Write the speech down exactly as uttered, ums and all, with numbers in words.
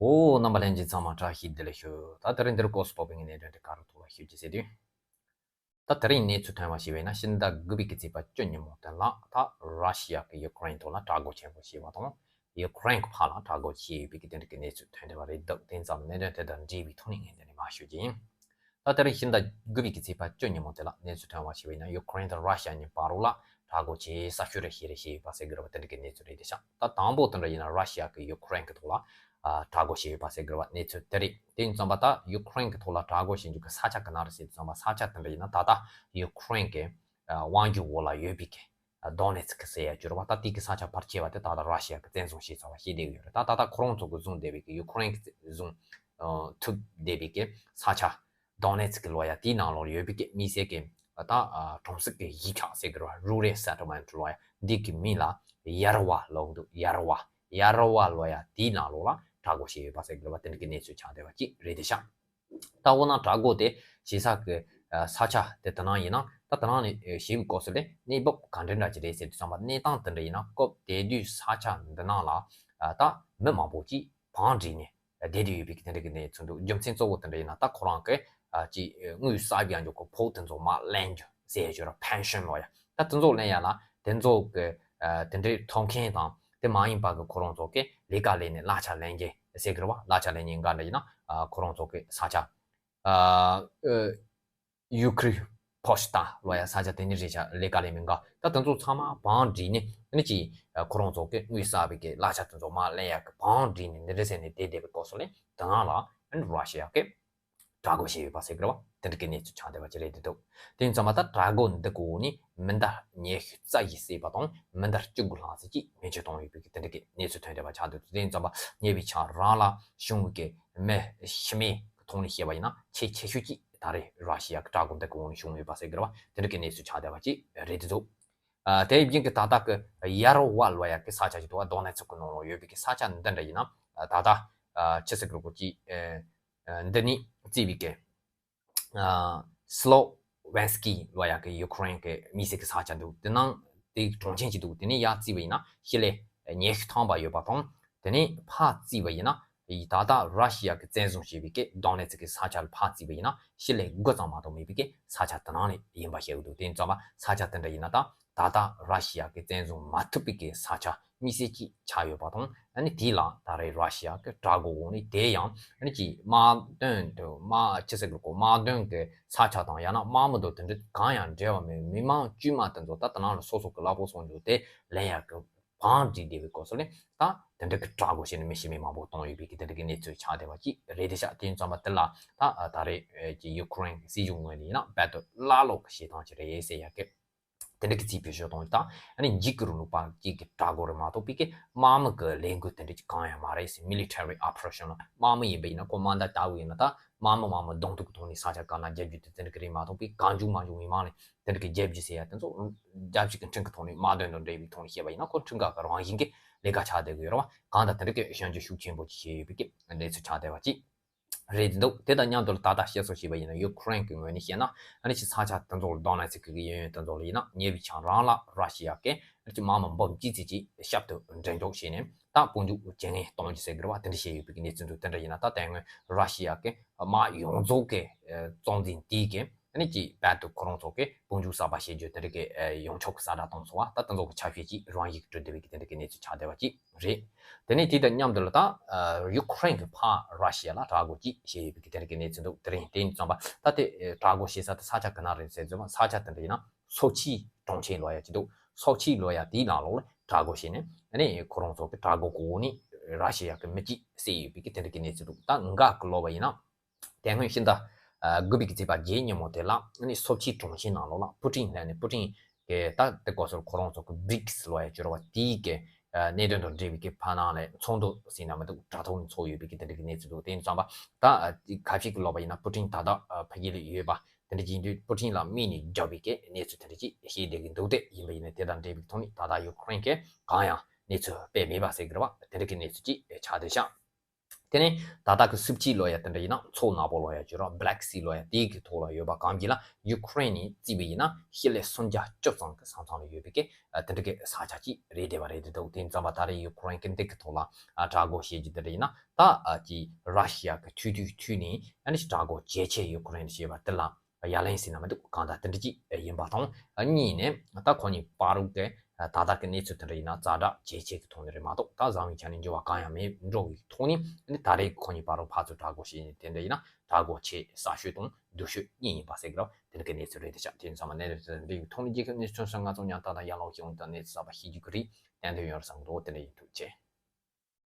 ཨོ། རྣམ་པ་ལྷན་རྒྱས་ཚང་མ་བཀྲ་ཤིས་བདེ་ལེགས་ཞུ། ད་དེ་རིང་འདིར་སྐོར་སུ་སྤོབས་པའི་གནད་དོན་དེ་ག་རུ་ཐོག་ལ་ཞུ་རྒྱུ་ཟེར་དུས། ད་དེ་རིང་གནས་ཚུལ་ཐོན་པ་ཞིག་བས་ན་ཕྱི་ཟླ་དགུ་པའི་གི་ཚེས་པ་བཅུ་ཉིན་མོ་དེ་ལ་ད་ར་ཤི་ཡ་གི་ཡུ་ཀེ་རེན་ཐོག་ལ་དྲག་རྒོལ་ཆེན་པོ་བྱས་པ་དང་། ཡུ་ཀེ་རེན་གི་ཕར་ལ་དྲག་རྒོལ་བྱས་ཡོད་པའི་གི་དེ་འདྲ་གི་གནས་ཚུལ་ཐོན་བསྡད་པ་རེད་འདུག་དེ་ཙམ་གནད་དོན་དེ་དང་འབྲེལ་བའི་ཐོག་ནས་ངས་འདི་ནས་མར་ཞུ་རྒྱུ་ཡིན། ད་དེ་རིང་ཕྱི་ཟླ་དགུ་པའི་གི་ཚེས་པ་བཅུ་ཉིན་མོ་དེ་ལ་གནས་ཚུལ་ཐོན་པ་ཞིག་བས་ན་ཡུ་ཀེ་རེན་དང་ར་ཤི་ཡ་གཉིས་བར་ལ་དྲག་རྒོལ་བྱས་ས་ཤོད་རེ་ཞིག་རེ་བྱས་ཡོད་པ་ཟེར་གི་རེད་པ། དེ་འདྲ་གི་གནས་ཚུལ་རེད་དེ་ཤག་ད་དང་པོ་དེ་འདྲ་ཡིན་ན་ར་ཤི་ཡ་གི་ཡུ་ཀེ་རེན་གི་ཐོག་ལ་ཨ་དྲག་རྒོལ་བྱས་ཡོད་པ་ཟེར་དགོས་པ་གནས་ཚུལ་དེ་རེད། དེ་ཡིན་ཙམ་པ་ད་ཡུ་ཀེ་རེན་གྱི་ཐོག་ལ་དྲག་རྒོལ་བྱེད་རྒྱུ་གི་ས་ཆ་ག་ན་རེད་ཟེར་ཙམ་པ་ས་ཆ་དེ་འདྲ་ཡིན་ན་ད་ལྟ་ཡུ་ཀེ་རེན་གྱི་ཨ་དབང་སྒྱུར་འོག་ལ་ཡོད་པའི་གི་ཨ་དོ་ནེ་ཚི་ཀི་ཟེར་ཡ་རྒྱུ་རེད་པ། ད་དེ་གི་ས་ཆ་ཕལ་ཆེ་བ་དེ་ད་ལྟ་ར་ཤི་ཡ་གི་བཙན་བཟུང་བྱས་ཚར་བ་ཤེས་བསྡད་ཡོད་རེད། ད་ད་ལྟ་ཁོ་རང་ཚོ་གི་བཟུང་བསྡད་པའི་གི་ཡུ་ཀེ་རེན་གྱི་བཟུང་ཨ་ཐུབ་བསྡད་པའི་གི་ས་ཆ་དོ་ནེ་ཚི་ཀི་ལོ་ཡ་དེའི་ནང་ལོགས་ཡོད་པའི་གི་མི་སེར་གི་ད་ཨ་གྲོང་གསེབ་ཀྱི་གཞིས་ཆགས་ཟེར་གི་རེད་པ། རུ་རལ་སེ་ཊལ་མེན་ཊི་ལབ་ཡ་འདི་གི་མིང་ལ་ཡར་བ་ལབ་འདུག་ཡར་བ། ཡར་བ་ལབ་ཡ་དེའི་ནང་ལོགས་ལ་དྲག་རྒོལ་བྱས་ཡོད་པ་ཟེར་གི་རེད་པ། དེ་འདྲ་གི་གནས་ཚུལ་ཆགས་བསྡད་པ་ཅིག་རེད་དེ་ཤག་ད་འོ་ན་དྲག་རྒོལ་དེ་བྱེད་ས་གི་ཨ་ས་ཆ་དེ་དེ་ནང་ཡིན་ན་ད་དེ་ནང་ནས་ཨ་ཞེས་པའི་སྐབས་སུ་ལས་གནས་བབ་ག་འདྲ་འདྲ་ཅིག་རེད་ཟེར་དུས་ཙམ་པ་གནས་སྟངས་དེ་འདྲ་ཡིན་ན་སྐབས་དེ་དུས་ས་ཆ་འདི་ནང་ལ་ཨ་ད་མི་མང་པོ་ཅིག་བང་བསྒྲིགས་ནས་བསྡད་དེ་ཡོད་པའི་གི་དེ་འདྲ་གི་གནས་ཚུལ་འདུག་རྒྱུ་མཚན་གཙོ་བོ་དེ་འདྲ་ཡིན་ན་ད་ཁོ་རང་གི་ཨ་ཅིག་དངུལ་གསར་པ་ཡང་འཇོག་གི་ཕོགས་དེ་ཚོ་མར་ལེན་རྒྱུ་ཟེར་རྒྱུ་ར་པེན་ཤན་ལབ་ཡ། ད་དེ་ཚོ་ལེན་ཡ་ལ་དེ་ཚོ་གི་ཨ་དེ་འདྲའི་ཐོབ་མཁན་དང་དེ་མ་ཡིན་པ་གི་ཁོ་རང་ཚོ་གི་ལས་ཀ་ལས་ནས་གླ་ཆ་ལེན་མཁན་ཟེར་གི་རེད་པ། གླ་ཆ་ལེན་མཁན་འགའ་འདྲ་ཡིན་ན་ཨ་ཁོ་རང་ཚོ་གི་ས་ཆ་ཨ་ཨ་ཡུ་ཀི་རི་པོ་སི་ཊ་ལབ་ཡ་ས་ཆ་དེ་ནས་རེད་ཤག་ལས་ཀ་ལས་མི་འགའ་ད་དེ་ཚོ་ཚང་མ་བང་བསྒྲིགས་ནས་ཨ་ནི་ཅིག་ཨ་ཁོ་རང་ཚོ་གི་དངུལ་གསར་པའི་གི་གླ་ཆ་དེ་ཚོ་མར་ལེན་ཡ་གི་བང་བསྒྲིགས་ནས་འདི་འདྲ་ཟེར་ནས་བསྡད་བསྡད་པའི་སྐབས་སུ་ལས་དེ་ནང་ལ་ཨ་ནི་ར་ཤི་ཡ་གི་དྲག་རྒོལ་བྱས་ཡོད་པ་ཟེར་གི་རེད་པ། དེ་འདྲ་གི་གནས་ཚུལ་ཆགས་བསྡད་པ་ཅིག་རེད་འདུག་དེ་ཡིན་ཙམ་པ་ད་དྲག་རྒོལ་འདི་གི་འོག་ནས་མི་འདི་ཉི་ཤུ་རྩ་བཞི་བསད་པ་དང་མི་འདི་བཅུ་དགུ་ལྷག་ཙམ་ཅིག་མེ་མཆོད་བཏང་ཡོད་པའི་གི་དེ་འདྲ་གི་གནས་ཚུལ་ཐོན་བསྡད་པ་ཆགས་འདུག་དེ་ཡིན་ཙམ་པ་ཉེ་བའི་ཆར་རང་ལ་བྱུང་བའི་གི་མི་ཤི་རྨས་ཀྱི་ཐོག་ནས་བཤད་པ་ཡིན་ན་ཆེས་ཆེ་ཤོས་ཅིག་ད་རེས་ར་ཤི་ཡ་གི་དྲག་རྒོལ་འདི་གི་འོག་ནས་བྱུང་ཡོད་པ་ཟེར་གི་རེད་པ། དེ་འདྲ་གི་གནས་ཚུལ་ཆགས་བསྡད་པ་ཅིག་རེད་འདུག་ཨ་དེ་བཞིན་གྱི་ད་ལྟ་གི་ཡར་བ་ལབ་ཡ་གི་ས་ཆ་ཞིག་འདུག་པ། དོ་ནེ་ཚི་ཀི་ནང་ལོགས་ཡོད་པའི་གི་ས་ཆ་འདི་འདྲ་ཡིན་ན་ཨ་ད་ལྟ་ཨ་ཆི་ཟེར་གི་རེད་གོ་ཅིག་ཨ་ཨ་འདི་ནས་བརྩིས་པའི་གི་ཨ་སི་ལོ་ཝེན་སི་ཀི་ལབ་ཡ་གི་ཡུ་ཀེ་རེན་གི་མི་སེར་གི་ས་ཆ་འདུག་དེ་ནང་དེ་གྲོང་ཆེན་ཞིག་འདུག་དེ་ནས་ཡར་བརྩིས་པ་ཡིན་ན་ཞི་ལི་ཉི་ཤུ་ཐམ་པ་ཡོད་པ་དང་། དེ་ནས་ཕར་བརྩིས་པ་ཡིན་ན་ད་ལྟ་ར་ཤི་ཡ་གི་བཙན་བཟུང་བྱས་པའི་གི་དོ་ནེ་ཚི་ཀི་ས་ཆ་ལ་ཕར་བརྩིས་པ་ཡིན་ན་ཞི་ལི་དགུ་ཙམ་མ་གཏོགས་མེད་པའི་གི་ས་ཆ་དེ་ནང་ནས་ཡིན་པ་བཤད་ཀྱི་འདུག་དེ་ཡིན་ཙམ་པ་ས་ཆ་དེ་འདྲ་ཡིན་ན་ད་ད་ལྟ་ར་ཤི་ཡ་གི་བཙན་བཟུང་མ་ཐུབ་པའི་གི་ས་ཆ་དམིགས་བསལ་ཅིག་ཆགས་ཡོད་པ་དང་། ཨ་ནི་དེ་ལ་ད་རེས་ར་ཤི་ཡ་གི་དྲག་རྒོལ་འོག་ནས་དེ་ཡང་ཨ་ནི་ཅིག་དམག་དོན་དུ་དམག་ཅི་ཟེར་དགོས་དམག་དོན་གི་ས་ཆ་དང་ཡང་ན་དམག་མི་དང་དེ་འདྲ་གང་ཡང་འབྲེལ་བ་མེད་མི་མང་དཀྱུས་མ་དེ་ཚོ་ད་ད་ནང་ལ་སོ་སོ་གི་གླ་ཕོགས་སོགས་འཇོག་དེ་ལེན་ཡ་གི་བང་བསྒྲིགས་བསྡད་པའི་སྐབས་སུ་ནི་ད་དེ་འདྲ་གི་དྲག་རྒོལ་བྱས་ནས་མི་ཤི་རྨས་མང་པོ་བཏང་ཡོད་པའི་གི་དེ་འདྲ་གི་གནས་ཚུལ་ཆགས་བསྡད་པ་ཅིག་རེད་དེ་ཤག་དེ་ཡིན་ཙམ་པ་དེ་ལ་ད་ད་རེས་ཀྱི་ཡུ་ཀེ་རེན་སྲིད་གཞུང་ངོས་ནས་ཡིན་ན་རྦད་དེ་ཀླ་ཀློ་གི་བྱེད་སྟངས་ཅིག་རེད་ཟེར་ཡ་གི་དེ་འདྲ་གི་རྩིས་སྤྲོད་ཞུ་སྟངས་ཅིག་དང་། ཨ་ནི་འཇིགས་སྐུལ་རིང་ལུགས་པ་གཅིག་གི་དྲག་རྒོལ་རེད་མ་གཏོགས་པའི་གི་དམག་མི་གི་ལས་འགུལ་དེ་འདྲ་ཅིག་གང་ཡང་མ་རེད་ཟེར། མི་ལི་ཊ་རི་ཨོ་པ་རེ་ཤན་ལ་དམག་མི་ཡིན་པ་ཡིན་ན་ཁོ་དམག་མདའ་ལྟ་བུ་ཡིན་ན་ད་དམག་མི་དམག་མི་གདོང་ཐུག་གི་ཐོག་ནས་ས་ཆ་ག་ན་རྒྱབ་རྒྱུ་དེ་དེ་འདྲ་གི་རེད་མ་གཏོགས་པའི་གང་བྱུང་མང་བྱུང་མི་མང་ནས་དེ་འདྲ་གི་རྒྱབ་རྒྱུ་ཟེར་ཡ་དེ་ཚོ་རྒྱབ་ཞིག་གི་ཁྲིམས་ཀྱི་ཐོག་ནས་དམག་དོན་དང་འབྲེལ་བའི་ཐོག་ནས་བཤད་པ་ཡིན་ན་ཁོ་ཁྲིམས་འགལ་གི་རང་བཞིན་གྱི་ལས་ཀ་ཆགས་བསྡད་གི་ཡོད་རེད་བ། གང་ལྟར་དེ་འདྲ་གི་ཞན་ཆ་ཤུགས་ཆེན་པོ་ཅིག་བྱས་ཡོད་པའི་གི་གནས་ཚུལ་ཆགས་བསྡད་པ་ཅིག་རེད་འདུག་དེ་དང་མཉམ་དུ་ད་ལྟ་བཤད་སྲོལ་བྱས་པ་ཡིན་ན་ཡུ་ཀེ་རེན་གྱི་ངོས་ནས་བཤད་ན་ཨ་ནི་ཅིག་ས་ཆ་དེ་ཚོ་ལ་དོ་ནེ་ཚི་ཀི་གི་གཡས་གཡོན་དེ་ཚོ་ལ་ཡིན་ན་ཉེ་བའི་ཆར་རང་ལ་ར་ཤི་ཡ་གིས་ཨ་ནི་ཅིག་དམག་མི་འབུམ་གཅིག་ཙམ་ཅིག་ཞབས་ཏོག་འགྲན་ཚོགས་བྱས་ནས་ད་དཔུང་འཇུག་བྱེད་མཁན་གཏོང་རྒྱུ་ཟེར་གི་རེད་བ། དེ་འདྲ་བཤད་ཡོད་པའི་གནས་ཚུལ་འདུག་དེ་འདྲ་ཡིན་ན་ད་དེ་སྔོན་ར་ཤི་ཡ་གི་དམག་ཡོངས་རྫོགས་ཀྱི་གཙོ་འཛིན་དེ་གིས་ཨ་ནི་ཅིག་རྦད་དེ་ཁོ་རང་ཚོ་གི་དཔུང་འཇུག་གསར་པ་བྱེད་རྒྱུ་དེ་འདྲ་གི་ཡོངས་ཁྱབ་ཀྱི་གསལ་བསྒྲགས་བཏང་སོང་བ། ད་དེ་ཚོ་གི་ཆ་ཤས་ཅིག་རང་ཡིག་སྤྲོད་བསྡད་པའི་གི་དེ་འདྲ་གི་གནས་ཚུལ་ཆགས་བསྡད་པ་ཅིག་རེད། དེ་ནས་དེ་དང་མཉམ་དུ་ལ་ད་ཡུ་ཀེ་རེན་གྱི་ཕར་ར་ཤི་ཡ་ལ་དྲག་རྒོལ་ཅིག་བྱས་ཡོད་པའི་གི་དེ་འདྲ་གི་གནས་ཚུལ་འདུག་དེ་རིང་དེ་ཡིན་ཙམ་པ་ད་དེ་དྲག་རྒོལ་བྱེད་ས་དེ་ས་ཆ་ག་ན་རེད་ཟེར་ཙམ་པ་ས་ཆ་དེ་འདྲ་ཡིན་ན་སོ་ཆི་གྲོང་ཁྱེར་ལབ་ཡ་ཅིག་འདུག་སོ་ཆི་ལབ་ཡ་དེའི་ནང་ལོགས་ལ་དྲག་རྒོལ་བྱས་ནས་ཨ་ནི་ཁོ་རང་ཚོ་གི་དྲག་རྒོལ་གོ་ནི་ར་ཤི་ཡ་གི་མི་གཅིག་བསད་ཡོད་པའི་གི་དེ་འདྲ་གི་གནས་ཚུལ་འདུག་ད་འགའ་གི་ལབ་པ་ཡིན་ན། དེ་སྔོན་ཕྱི་ཟླ་ཨ་དགུ་པའི་གི་ཚེས་པ་བརྒྱད་ཉིན་མོ་དེ་ལ་ཨ་ནི་སོ་ཆི་གྲོང་ཁྱེར་ནང་ལོགས་ལ་པུ་ཏིན་ལབ་ནས་པུ་ཏིན་གི་ད་དེ་སྐབས་སུ་ཁོ་རང་ཚོ་གི་བྷི་རིག་སི་ལབ་ཡ་ཅིག་ཡོད་རེད་བ། དེའི་གི་ཨ་གནད་དོན་དང་འབྲེལ་བའི་གི་ཕ་ནང་ལ་ཚོགས་འདུ་ཟེར་ན་མི་འདུག་དྲ་ཐོག་ནས་ཚོགས་ཡོད་པའི་གི་དེ་འདྲ་གི་གནས་ཚུལ་འདུག་དེ་ཡིན་ཙམ་པ་ད་ཨ་ཁ་ཤས་ཀྱིས་ལབ་པ་ཡིན་ན་པུ་ཏིན་ད་ལྟ་ཨ་ཕ་གི་ལ་ཡོད་པ་དེ་འདྲ་ཡིན་དུས་པུ་ཏིན་ལ་དམིགས་ནས་རྒྱབ་པའི་གི་གནས་ཚུལ་དེ་འདྲ་ཅིག་བཤད་བསྡད་ཀྱི་འདུག་དེ་ཡིན་པ་ཡིན་ན་དེ་དང་འབྲེལ་བའི་ཐོག་ནས་ད་ལྟ་ཡུ་ཀེ་རེན་གི་གང་ཡང་གནས་ཚུལ་སྤེལ་མེད་པ་ཟེར་གི་རེད་བ། དེ་འདྲ་གི་གནས་ཚུལ་ཅིག་ཆགས་བསྡད་ཤག་དེ་ནས་ད་ལྟ་གི་སུབ་ཅི་ལོ་ཡ་དེ་འདྲ་ཡིན་ན་མཚོ་ནག་པོ་ལོ་ཡ་བརྗོད་ར་Black Sea ལོ་ཡ་དེའི་གི་ཐོག་ལ་ཡོད་པ་གང་གི་ལ་ཡུ་ཀེ་རེན་ནས་བརྩིས་པ་ཡིན་ན་ཤི་ལེ་སུམ་བརྒྱ་བཅུ་ཙམ་གི་ས་མཚམས་ལ་ཡོད་པའི་གི་དེ་འདྲ་གི་ས་ཆ་ཅིག་རེད་བསྡད་པ་རེད་འདུག་དེ་ཙམ་པ་ད་རེས་ཡུ་ཀེ་རེན་གི་འདི་གི་ཐོག་ལ་དྲག་རྒོལ་བྱེད་ཀྱི་དེ་འདྲ་ཡིན་ན་ད་ཀྱི་ར་ཤི་ཡ་གི་ཐུག་དུས་ཐུག་ནས་ཨ་ནི་དྲག་རྒོལ་ཇེ་ཆེ་ཡུ་ཀེ་རེན་བྱེད་པ་དེ་ལ། ཡ་ལན་ཟིན་ན་མི་འདུག་གང་ལྟར་དེ་འདྲ་ཅིག་ཡིན་པ་དང་། གཉིས་ནས་ད་ཁོ་གཉིས་བར་དུ་གི་ད་ལྟ་གི་གནས་ཚུལ་དེ་འདྲ་ཡིན་ན་ཛ་དྲག་ཇེ་ཆེ་གི་ཐོག་ནས་རེད་མ་གཏོགས་ད་བཟང་བའི་ཆ་ནས་འགྱུར་བ་གང་ཡང་མེད་འགྲོ་གི་ཐོག་ནས་ནི་ད་རེས་ཁོ་གཉིས་བར་དུ་ཕར་ཚུར་དྲག་རྒོལ་བྱས་ནས་དེ་འདྲ་ཡིན་ན་དྲག་རྒོལ་ཆེ་ས་ཤོས་དང་སྡུག་ཤོས་གཉིས་ཡིན་པ་ཟེར་གི་རེད། དེ་འདྲ་གི་གནས་ཚུལ་རེད་དེ་ཆ་དེ་ཚང་མ་གནས་ཚུལ་འདི་ཐོག་ནས་རྒྱལ་ཁབ་གནས་ཚུལ་ཚོན་ང་ཚོ་ཉམས་ཐག་དང་ཡར་ལངས་ཤེས་འོང་དང་གནས་ཚུལ་གསར་པ་ཤེས་རྒྱུ་གི་རེད། བསྟན་དོན་ཡོད་རེད་བསམ་གི་འདུག་དེ་འདྲ་ཡིན་ཐུགས་རྗེ་ཆེ།